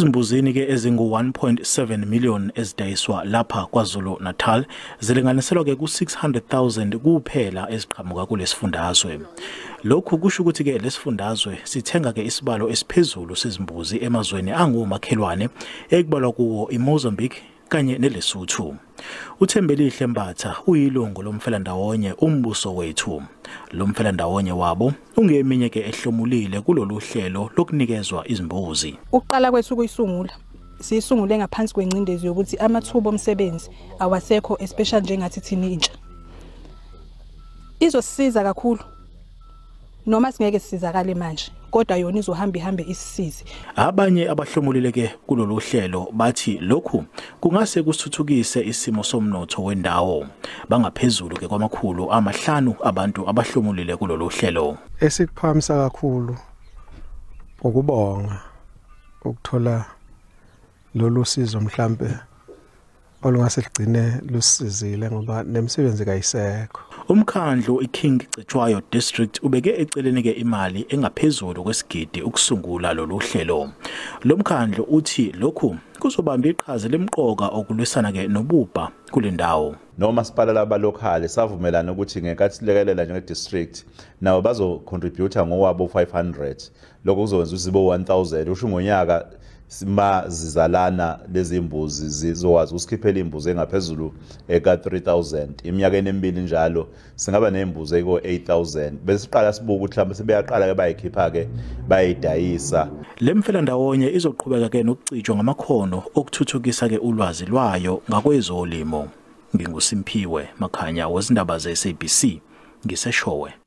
Ezimbuzini ke ezingu-1.7 million ezidayiswa lapha KwaZulu Natal zilinganiselwa ke ku-600,000 kuphela eziqhamuka kulesifundazwe. Lokhu kusho ukuthi ke lesifundazwe sithenga ke isibalo esiphezulu sezimbuzi emazweni angomakhelwane ekubalwa kuwo iMozambique kanye neLesotho. UThembelihle Mbatha uyilungu lomfelandawonye Umbuso Wethu. Lo mfelandawonye wabo ungeminye ke ehlomulile kulolu hlelo lokunikezwa izimbuzi. Ukuqala kwethu kuyisungula, siyisungule ngaphansi kwengcindezi yokuthi amathuba omsebenzi awasekho, especially njengathi thina intsha. Izosisiza kakhulu noma singeke sisizakale manje, kodwa yona izohamba ihambe isisize. Abanye abahlomulile ke kulolu hlelo bathi lokhu kungase kusithuthukise isimo somnotho wendawo. Bangaphezulu ke kwama-500 abantu abahlomulile kulolu hlelo. Esikuphakamisa kakhulu ukubonga ukuthola lolu sizo mhlambe olungase ligcine lusizile ngoba nemisebenzi kayisekho. Umkhandlu iKing Cetshwayo District ubeke eceleni ke imali engaphezulu kwesigidi ukusungula lolu hlelo. Lo mkhandlu uthi lokhu kuzobamba iqhaza lemqoka okulwisana ke nobubha kule ndawo. Nomasipala laba-local savumelana ukuthi ngenkathi silekelela njenge-district nabo bazo-contribute ngowabo 500, lokho kuzokwenza ukuthi zibe 1000, usho ngonyaka ma zizalana lezi mbuzi zizokwazi ukusikhiphela imbuzi engaphezulu eka-3000. Iminyakeni emibili njalo singaba ney'mbuzi eko-8000, bese siqala sibuka ukuthi mhlawumbe sebeyaqala-ke bayikhipha-ke bayidayisa. Le mfelandawonye izoqhubeka ke nokucijwa ngamakhono okuthuthukisa ke ulwazi lwayo ngakwezolimo. NginguSimphiwe Makhanya wezindaba ze-SABC ngiseShowe.